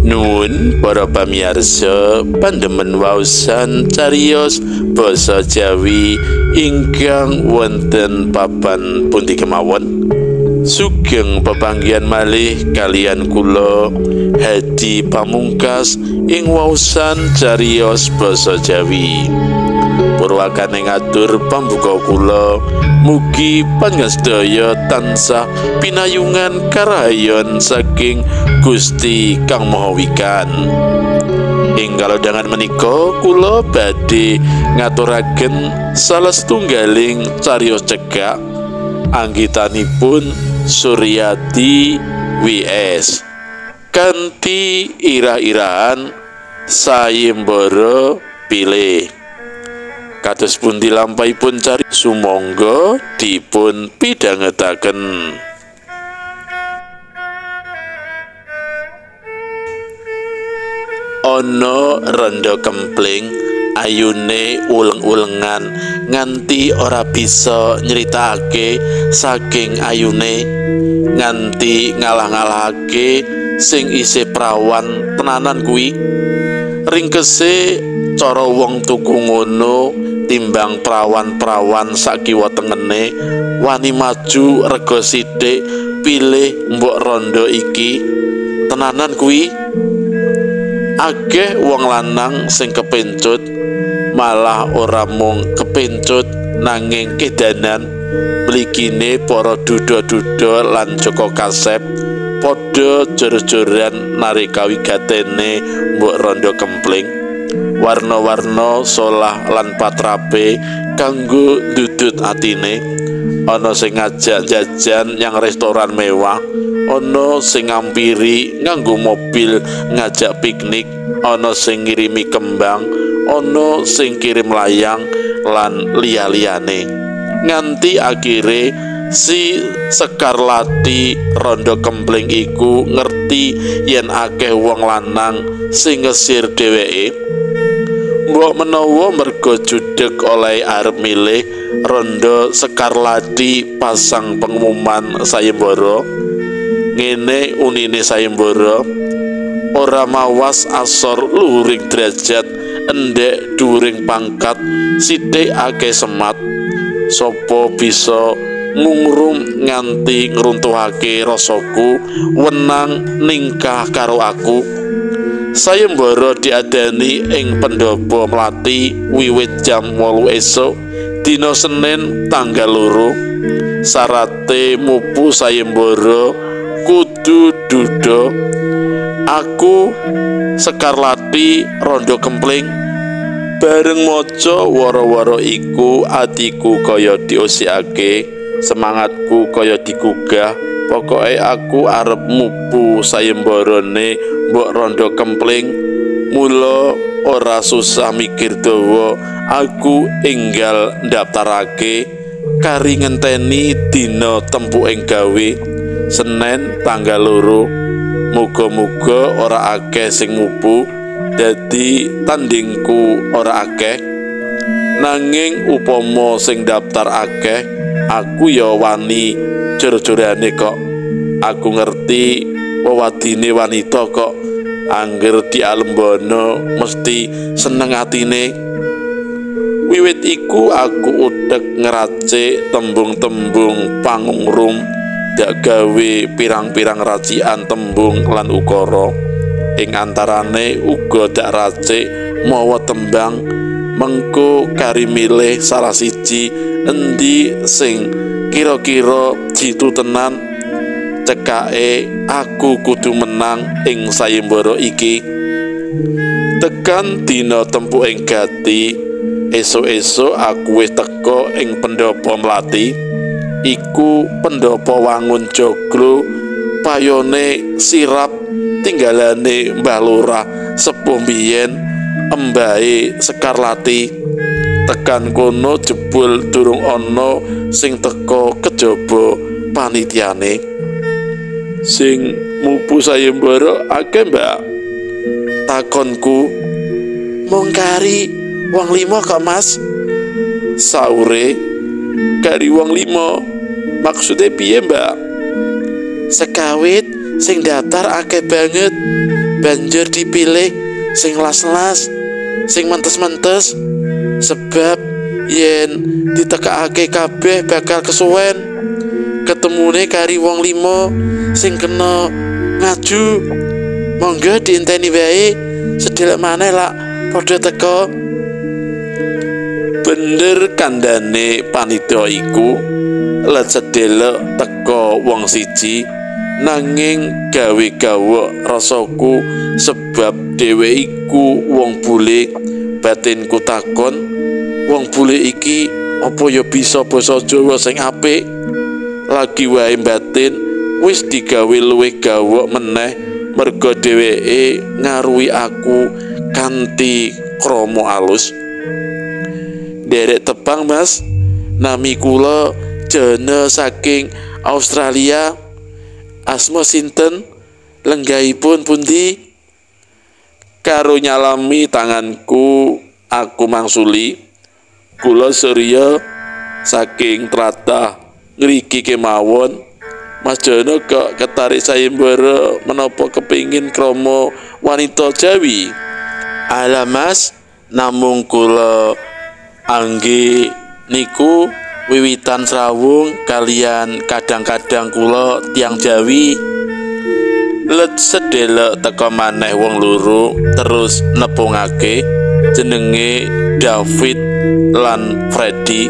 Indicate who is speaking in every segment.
Speaker 1: Nuwun para pamirsa pandemen waosan cariyos basa Jawi ingkang wonten papan pundi kemawon. Sugeng pepanggihan malih kalian kula Hadi Pamungkas ing waosan cariyos basa Jawi. Purwakane ngatur pambuka kula, mugi panjenengan tansah pinayungan karahayon saking Gusti Kang Maha Wikan. Ing kalodhangan menika kula badhe ngaturaken salah setunggaling cariyos cekak anggitanipun Suryadi WS kanthi irah-irahan sayembara pilih. Kados pundi lampahipun cari sumangga dipun pidhangetaken. Ana randha kempling ayune uleng-ulengan nganti ora bisa nyritakake saking ayune, nganti ngalah-ngalahake sing isih prawan tenanan kuwi. Ringkese cara wong tuku ngono timbang prawan-prawan sakiwa tengene wani maju rega sithik pilih mbok rondo iki tenanan kuwi. Akeh wong lanang sing kepencut, malah ora mung kepencut nanging kedanan mligine para duda-duda lan Joko Kasep padha jor-joran narik kawigatene mbok rondo kempling. Warna-warna solah lan patrape kanggo ndudut atine. Ana sing ngajak jajan yang restoran mewah, ana sing ngampiri nganggo mobil ngajak piknik, ana sing ngirimi kembang, ana sing kirim layang lan liya-liyane. Nganti akhire si Sekarlati rondo kempling iku ngerti yen akeh wong lanang sing ngesir dheweke. Mbok menawa mergo judeg oleh arep milih, rondo Sekarlati pasang pengumuman sayembara. Ngene unine sayembara, ora mawas asor luhuring derajat, endhek dhuwuring pangkat, sithik akeh semat. Sopo bisa ngungrum nganti ngruntuhake rasaku, wenang ningkah karo aku. Sayembara diadani ing pendopo Mlati wiwit jam 8 esuk dina Senin tanggal 2. Sarate mupu sayembara kudu duda. Aku Sekarlati rondo kempling bareng maca wara-wara iku atiku kaya diosikake, semangatku kaya digugah. Pokoke aku arep mupu sayembarane mbok rondo kempling. Mula ora susah mikir dawa, aku enggal ndaftarake kari ngenteni dina tempuking gawe Senin tanggal 2. Muga-muga ora akeh sing mupu, dadi tandingku ora akeh. Nanging upama sing daftar akeh, aku ya wani jor-jorane kok. Aku ngerti wewadine wanita kok, angger dialembono mesti seneng atine. Wiwit iku aku utek ngeracik tembung-tembung pangungrum, dak gawe pirang-pirang racikan tembung lan ukara. Ing antarane uga dak racik mawa tembang, mengko kari milih salah siji endi sing kira-kira jitu tenan. Cekake aku kudu menang ing sayembara iki. Tekan dina tempuking gati, esuk-esuk aku wis teka ing pendopo Mlati. Iku pendopo wangun joglo, payone sirap tinggalane Mbah Lurah sepuh biyen, embahe Sekarlati. Tekan kono jebul durung ana sing teka kejaba panitiane. Sing mupu sayembara akeh, Mbak? Takonku. Mung kari wong 5 kok, Mas. Saure kari wong 5. Maksude piye, Mbak? Sekawit Sing daftar akeh banget, banjur dipilih sing las-las, sing mentes-mentes, sebab yen ditekakake kabeh bakal kesuwen. Ketemune kari wong 5 sing kena ngaju. Monggo dienteni wae, sedelek maneh lak padha teka. Bener kandhane panitia iku, let sedelek teka wong siji, nanging gawe gawok rasaku sebab dhewe iku wong bule. Batinku takon, wong bule iki apa ya bisa basa Jawa sing apik? Lagi wae batin wis digawe luwih gawok meneh merga dheweke ngaruhi aku kanthi krama alus. Derek tepang Mas, nami kula Jana saking Australia. Asma sinten? Lenggahipun pundi? Karo nyalami tanganku aku mangsuli. Kula Surya saking tlatah ngriki kemawon. Mas Jono kok ketarik sayembara menapa kepingin krama wanita Jawi? Alah Mas, namung kula angge niku wiwitan srawung kalian kadang-kadang kula tiyang Jawi. Let sedelek teka maneh wong loro terus nepungake jenenge David lan Freddy.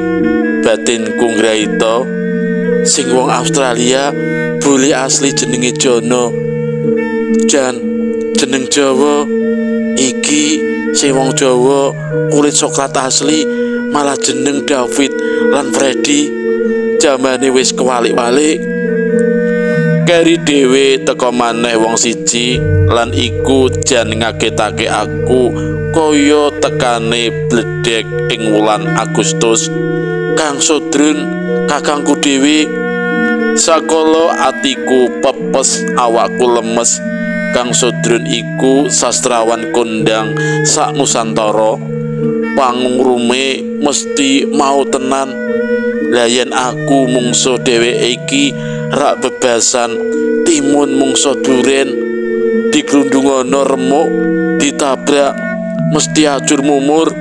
Speaker 1: Batinku ngraita, sing wong Australia bule asli jenenge Jono. Jan jeneng Jawa iki sing wong Jawa kulit soklat asli malah jeneng David lan Freddy. Jamane wis kewalik-walik. Keri dhewe teka maneh wong siji lan iku jan ngagetake aku kaya tekane bledek ing wulan Agustus. Kang Sodrun kakangku dhewe. Sakala atiku pepes, awakku lemes. Kang Sodrun iku sastrawan kondang sak Nusantara. Pangungrume mesti mau tenan. Lah yen aku mungsuh dheweke iki rak bebasan timun mungsuh duren, diglundungono remuk, ditabrak mesti ajur mumur.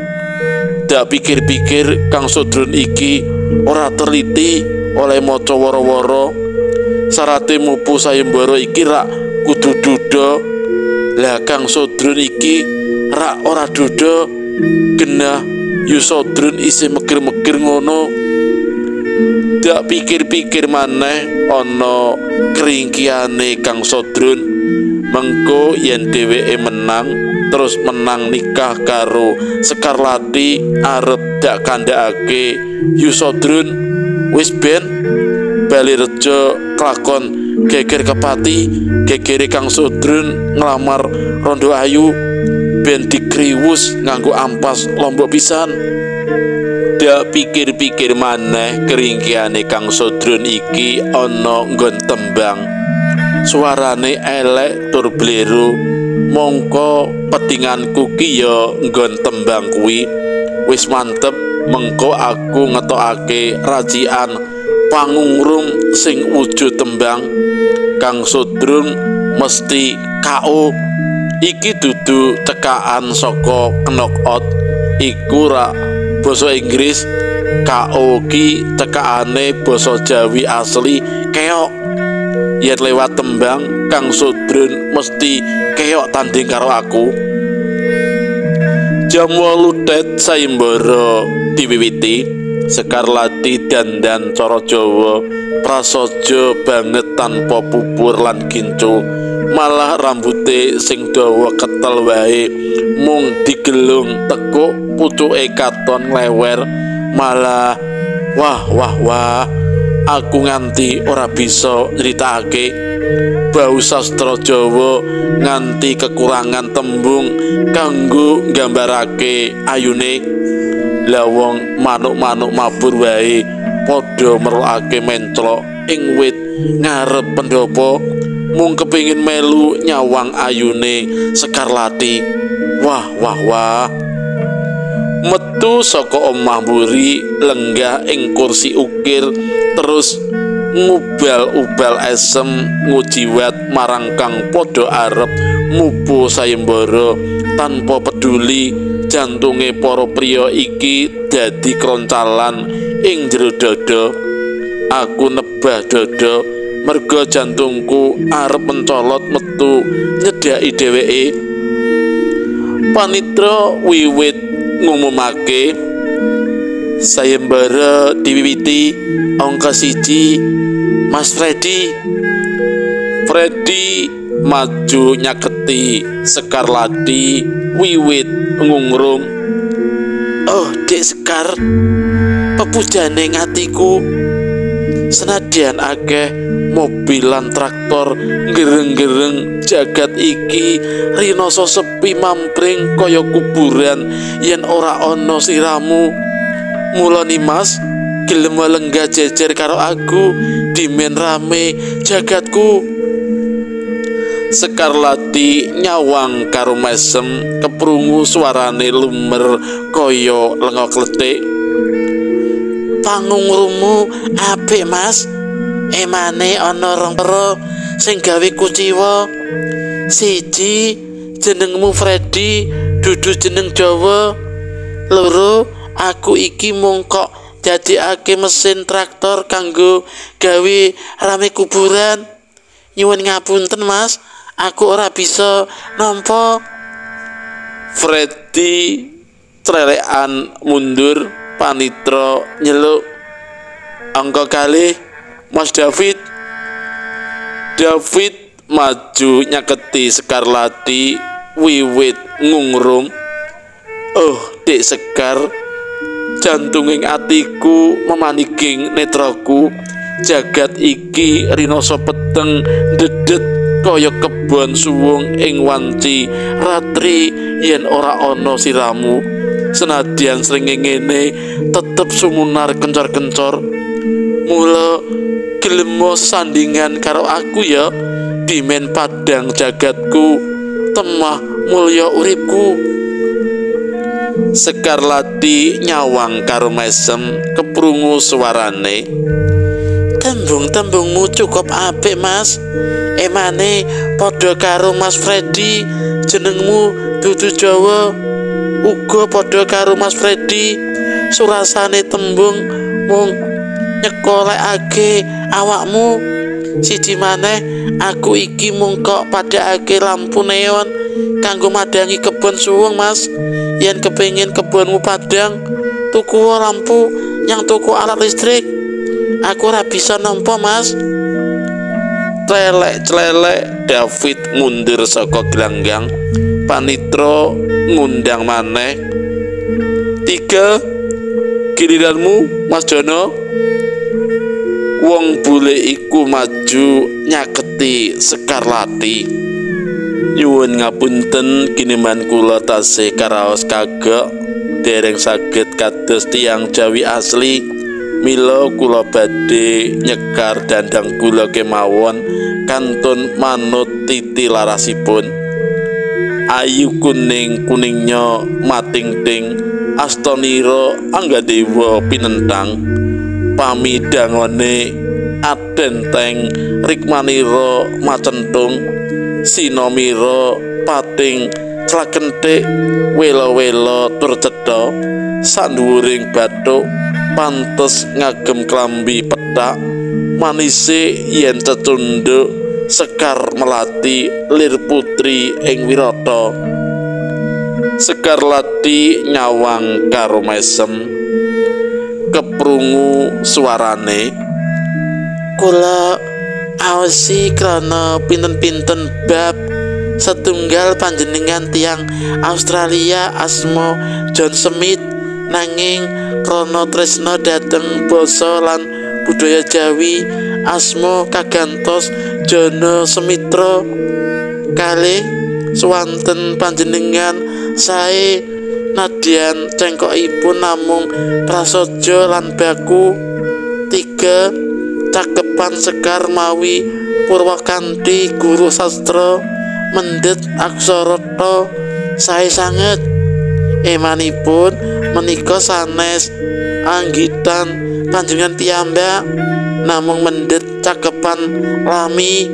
Speaker 1: Dak pikir-pikir Kang Sodrun iki ora teliti oleh maca woro-woro. Sarate mupu sayembara iki rak kudu duda. Lah Kang Sodrun iki rak ora duda, genah Yu Sodrun isih meger-meger ngono. Dak pikir-pikir maneh ana keringkiane Kang Sodrun. Mengko yen dheweke menang terus menang nikah karo Sekarlati arep dak kandhakake Yu Sodrun. Wis ben Balirejo kelakon geger kepati, gegere Kang Sodrun nglamar rondo ayu ben dikriwus nganggo ampas lombok pisan. Dak pikir-pikir maneh keringkiane Kang Sodrun iki ana nggon tembang. Suarane elek tur bleru. Mongko petinganku ki ya nggon tembang kuwi. Wis mantep, mengko aku ngetokake racikan pangungrum sing wujud tembang. Kang Sodrun mesti KO. Iki dudu cekaan saka knockout, iku rak basa Inggris. KO ki cekaane basa Jawi asli keok. Yen lewat tembang Kang Sodrun mesti keok tanding karo aku. Jam 8 tet sayembara diwiwiti. Sekarlati dandan cara Jawa prasaja banget tanpa pupur lan gincu. Malah rambute sing dawa ketel wae mung digelung tekuk, pucuke katon nglewer. Malah wah wah wah, aku nganti ora bisa nyritakake. Bau sastra Jawa nganti kekurangan tembung kanggo nggambarake ayune. Lah wong manuk-manuk mabur wae padha merlokake menclok ing wit ngarep pendopo mung kepingin melu nyawang ayune Sekarlati. Wah wah wah. Metu saka omah mburi, lenggah ing kursi ukir terus Ngubal-ubal esem ngujiwat marang kang padha arep mupu sayembara tanpa peduli jantunge para priya iki dadi kroncalan ing jero dada. Aku nebah dada merga jantungku arep mencolot metu nyedhaki dheweke. Panitra wiwit ngumumake sayembara diwiwiti angka 1 Mas Freddy. Freddy maju nyaketi Sekarlati wiwit ngungrum. Oh, Dek Sekar, pepujane atiku. Senadyan akeh mobil lan traktor gereng-gereng jagat iki rinasa sepi mampring kaya kuburan yen ora ana siramu. Mula Nimas gelem lenggah jejer karo aku dimen rame jagatku. Sekarlati nyawang karo mesem keprungu suarane lumer kaya lenga klethik. Pangungrumu apik Mas, emane ana rong perkara sing gawe kuciwa. Siji, jenengmu Freddy dudu jeneng Jawa. Loro, aku iki mung kok dadekake mesin traktor kanggo gawe rame kuburan. Nyuwun ngapunten Mas, aku ora bisa nampa. Freddy trelekan mundur. Panitra nyeluk angka kalih Mas David. David maju nyaketi Sekarlati wiwit ngungrum. Oh, Dek Sekar, jantunging atiku memaniging netraku. Jagat iki rinasa peteng dedet kaya kebon suwung ing wanci ratri yen ora ana siramu. Senadyan srengenge ngene tetep sumunar kencor-kencor. Mula gelemo sandingan karo aku ya, dimen padang jagatku, temah mulya uripku. Sekarlati nyawang karo mesem keprungu suarane. Tembung-tembungmu cukup apik Mas, emane padha karo Mas Freddy jenengmu dudu Jawa. Uga padha karo Mas Freddy surasane tembung mung nyekolekake awakmu. Siji maneh, aku iki mung kok padhakake lampu neon kanggo madangi kebon suwung Mas. Yen kepengin kebonmu padhang, tuku lampu yang tuku alat listrik. Aku ora bisa nampa Mas. Celek-celek David mundur saka gelanggang. Panitra ngundang maneh. 3, giliranmu Mas Jono. Wong bule iku maju nyaketi Sekarlati. Nyuwun ngapunten kiniman kula tasih karaos kagok dereng saged kados tiyang Jawi asli. Mila kula badhe nyekar dandang kula kemawon kantun manut titi larasipun. Ayu kuning kuningnya mating ting astonira anggadewa pinentang pamidangone adenteng rikmanira macentung sinomira pating clakenthik wela-wela tur cetha sanduwuring bathuk pantes ngagem klambi pethak manise yen cecunduk Sekar Melati lir putri ing wirata. Sekarlati nyawang karo mesem keprungu suarane. Kula awasi krana pinten-pinten bab setunggal panjenengan tiyang Australia asma John Smith nanging krana tresna dhateng basa lan budaya Jawi asma kagantos Jono Semitra. Kalih swanten panjenengan sae nadyan cengkokipun namung prasaja lan baku. 3, cakepan Sekar mawi purwakanthi guru sastra mendhet aksara ta sae sanget. Emanipun menika sanes anggitan panjenengan piyambak. Namung mendhet cakepan lami.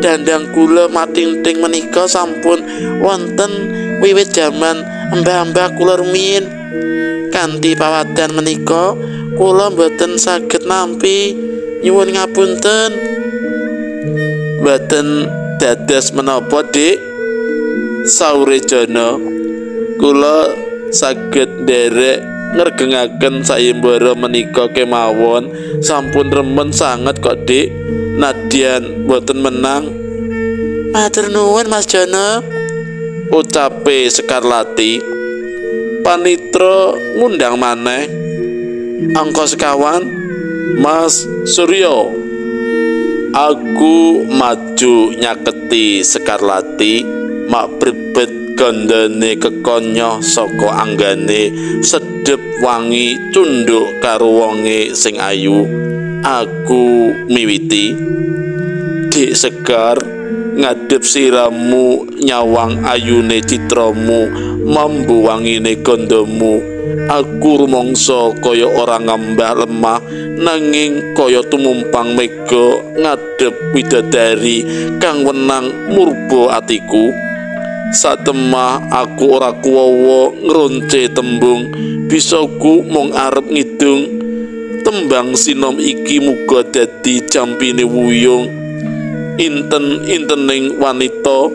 Speaker 1: Dandang gula matinting menika sampun wonten wiwit jaman mbah-mbah kula rumiyin. Kanthi pawadan menika kula mboten saged nampi, nyuwun ngapunten. Mboten dados menapa, Dik? Saure Jono. Kula saged nderek ngregengaken sayembara menika kemawon, sampun remen sanget kok, Dik. Nadyan mboten menang. Matur nuwun, Mas Jono, ucape Sekarlati. Panitra ngundang maneh. Angka sekawan, Mas Suryo. Aku maju nyaketi Sekarlati, mak brebet gondone kekonyoh saka anggane, sedep wangi cunduk karo wonge sing ayu. Aku miwiti, Dik Sekar, ngadep siramu nyawang ayune citramu, mambu wangine gondomu. Aku rumangsa kaya ora ngambah lemah, nanging kaya tumumpang mega ngadep widodari kang wenang murba atiku. Satemah aku ora kuwawa ngronce tembung, bisaku mung arep ngidung. Tembang sinom iki muga dadi jampine wuyung. Inten-intening wanita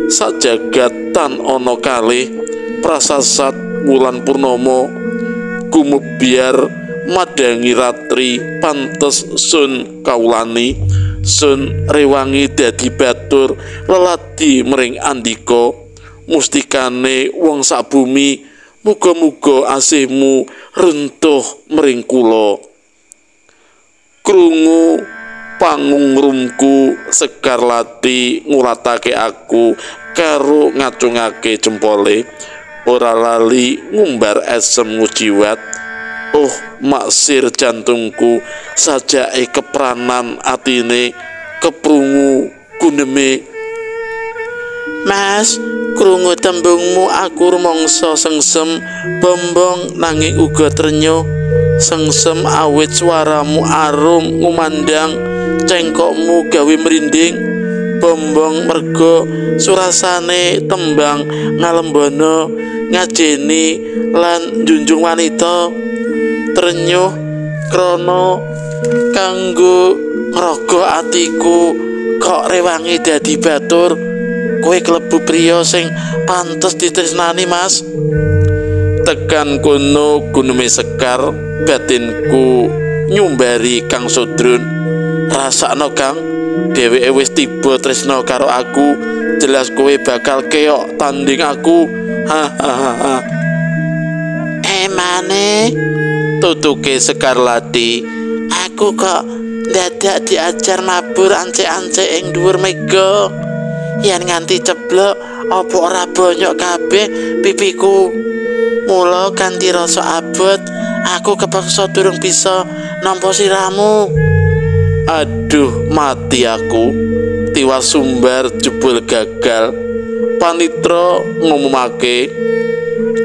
Speaker 1: sajagat tan ana kalih, prasasat wulan purnama gumubyar madangi ratri, pantes sun kawulani, sun rewangi dadi batur leladi mring andika. Mustikane wong sak bumi, muga-muga asihmu runtuh mring kula. Krungu pangungrumku Sekarlati ngulatake aku karo ngacungake jempole, ora lali ngumbar esem ngujiwat. Oh maksir jantungku, sajake kepranan atine keprungu guneme. Mas, krungu tembungmu aku rumangsa sengsem, bombong nanging uga trenyuh. Sengsem awit suaramu arum ngumandang, cengkokmu gawe merinding. Bombong mergo surasane tembang ngalembono, ngajeni lan njunjung wanita. Trenyuh krana kanggo ngrogo atiku kok rewangi dadi batur. Kowe klebu priya sing pantes ditresnani, Mas. Tekan kono gunume Sekar, batinku nyumbari Kang Sodrun. Rasakno, Kang, dheweke wis tiba tresna karo aku, jelas kowe bakal keok tanding aku. Hahaha. Emane, tutuke Sekarlati, aku kok dadak diajar mabur ance-ance ing dhuwur mega. Yen nganti ceblok apa ora bonyok kabeh pipiku. Mula kanthi rasa abot aku kepeksa durung bisa nampa siramu. Aduh, mati aku. Tiwas sumbar jebul gagal. Panitra ngumumake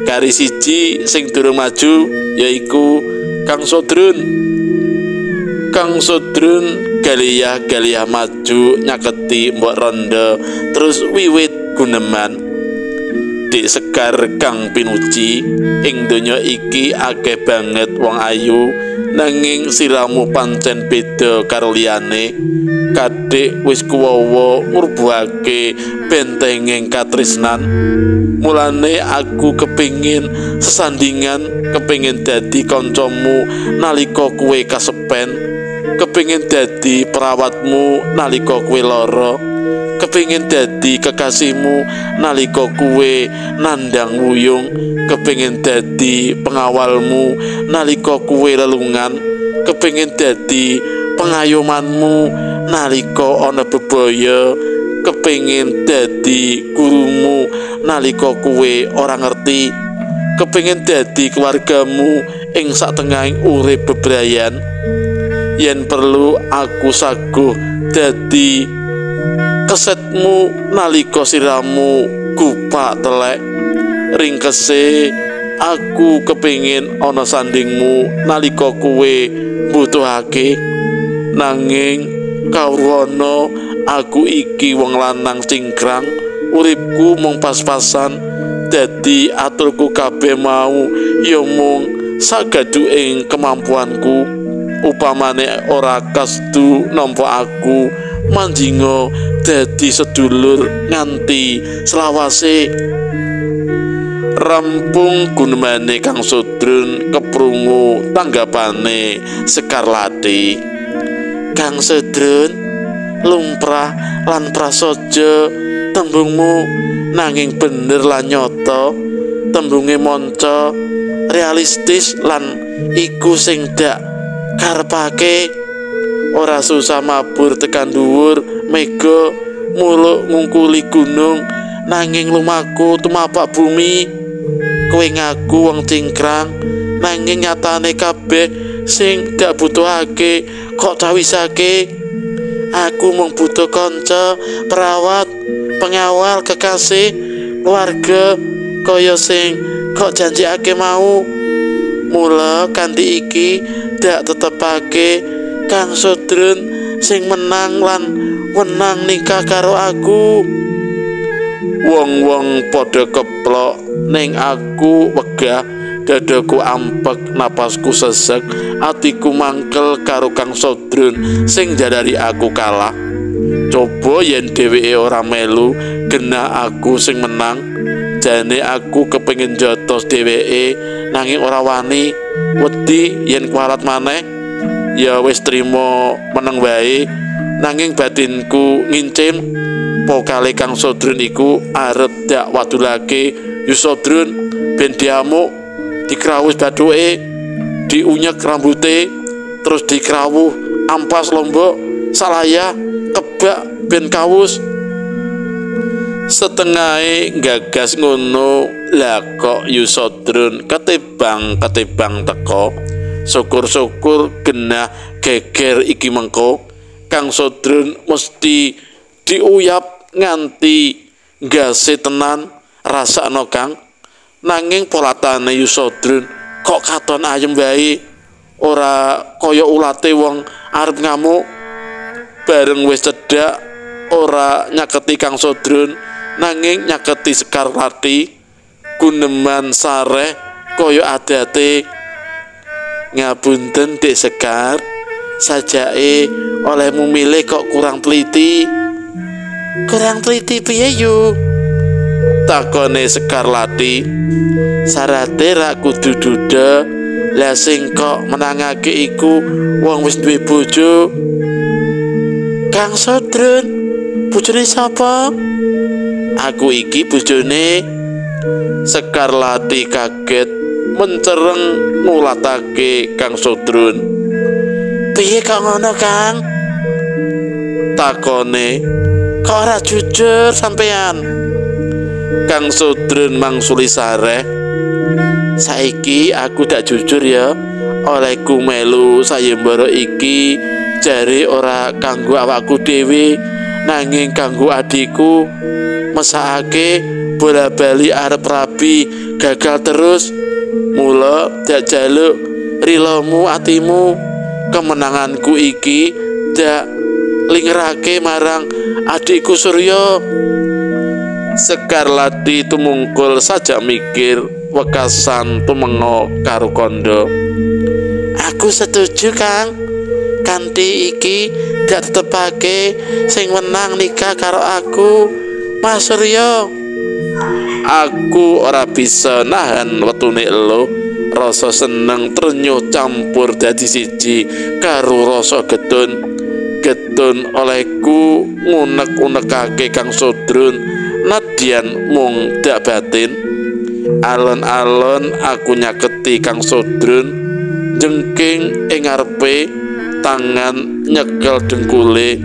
Speaker 1: kari siji sing durung maju yaiku Kang Sodrun. Kang Sodrun galiyah-galiyah maju nyaketi mbok rondo terus wiwit guneman. Dik Sekar kang pinuji, ing donya iki akeh banget wong ayu, nanging siramu pancen beda karo liyane. Kadhik wis kuwawa ngrubuhake bentenging katresnan. Mulane aku kepingin sesandingan, kepingin dadi kancamu nalika kowe kasepen, kepingin dadi perawatmu nalika kowe lara, kepingin dadi kekasihmu nalika kowe nandang wuyung, kepingin dadi pengawalmu nalika kowe lelungan, kepingin dadi pengayomanmu nalika ana bebaya, kepingin dadi gurumu nalika kowe ora ngerti, kepingin dadi keluargamu ing satengahing urip bebrayan. Yen perlu aku saguh dadi kesetmu nalika siramu gupak telek. Ringkese aku kepingin ana sandingmu nalika kowe mbutuhake. Nanging kawruhana aku iki wong lanang cingkrang, uripku mung pas-pasan, dadi aturku kabeh mau ya mung sagaduking kemampuanku. Upamane ora kastu nampa aku manjinga dadi sedulur nganti selawase. Rampung gunemane Kang Sodrun keprungu tanggapane Sekar Lathi. Kang Sodrun, lumrah lan prasaja tembungmu, nanging bener lan nyata, tembunge manca realistis lan iku sing dak karepake. Ora susah mabur tekan dhuwur mega muluk ngungkuli gunung, nanging lumaku tumapak bumi. Kowe ngaku wong cingkrang, nanging nyatane kabeh sing dak butuhake kok cawisake. Aku mung butuh kanca, perawat, pengawal, kekasih, keluarga kaya sing kok janjikake mau. Mula kanthi iki dak tetepake Kang Sodrun sing menang lan wenang nikah karo aku. Wong-wong padha keplok ning aku wegah, dadaku ampek, napasku sesek, atiku mangkel karo Kang Sodrun sing jadari aku kalah. Coba yen dheweke ora melu, genah aku sing menang. Jane aku kepengin jotos dheweke nanging ora wani, wedi yen kualat maneh. Ya wis trimo meneng wae, nanging batinku ngincim pokale Kang Sodrun iku arep dak wadulake Yu Sodrun ben diamuk, dikrawus bathuke, diunyek rambute, terus dikrawuh ampas lombok salaya kebak ben kawus. Setengahe gagas ngono lah kok Yu Sodrun ketibang-ketibang teko. Syukur-syukur genah geger iki mengko. Kang Sodrun mesti diuyap nganti gase tenan, rasakno Kang. Nanging polatane Yu Sodrun kok katon ayem wae, ora kaya ulate wong arep ngamuk. Bareng wis cedhak ora nyaketi Kang Sodrun, nanging nyaketi Sekar Lathi. Guneman sareh kaya adate. Ngapunten Dik Sekar, sajake olehmu milih kok kurang teliti. Kurang teliti piye yu? Takone Sekar Lathi. Sarate rak kudu duda, lah sing kok menangake iku wong wis duwe bojo. Kang Sodrun, bojone sapa? Aku iki bojone. Sekar Lathi kaget mencereng ngulatake Kang Sodrun. Piye kok ngono Kang? Takone. Kok ora jujur sampean? Kang Sodrun mangsuli sareh. Saiki aku dak jujur ya, olehku melu sayembara iki jare ora kanggo awakku dhewe, nanging kanggo adikku. Mesakake bola-bali arep rabi gagal terus. Mula dak jaluk rilomu atimu. Kemenanganku iki dak lingerake marang adikku Surya. Sekar Lathi tumungkul sajak mikir wekasan tumenga karo kandha. Aku setuju Kang, kanthi iki dak tetepake sing wenang nikah karo aku Mas Surya. Aku ora bisa nahan wetune elo, rasa seneng trenyuh campur dadi siji karo rasa getun. Getun olehku ngunek-unekake Kang Sodrun nadyan mung dak batin. Alon-alon aku nyaketi Kang Sodrun, jengking ing ngarepe, tangan nyekel dengkule.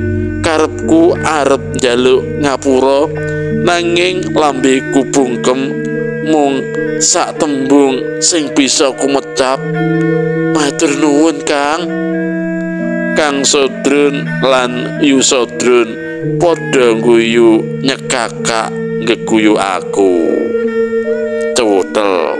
Speaker 1: Karepku arep njaluk ngapura, nanging lambeku bungkem mung sak tembung sing bisa kumecap. Matur nuwun Kang. Kang Sodrun lan Yu Sodrun padha guyu nyekakak ngeguyu aku. Cuwutel.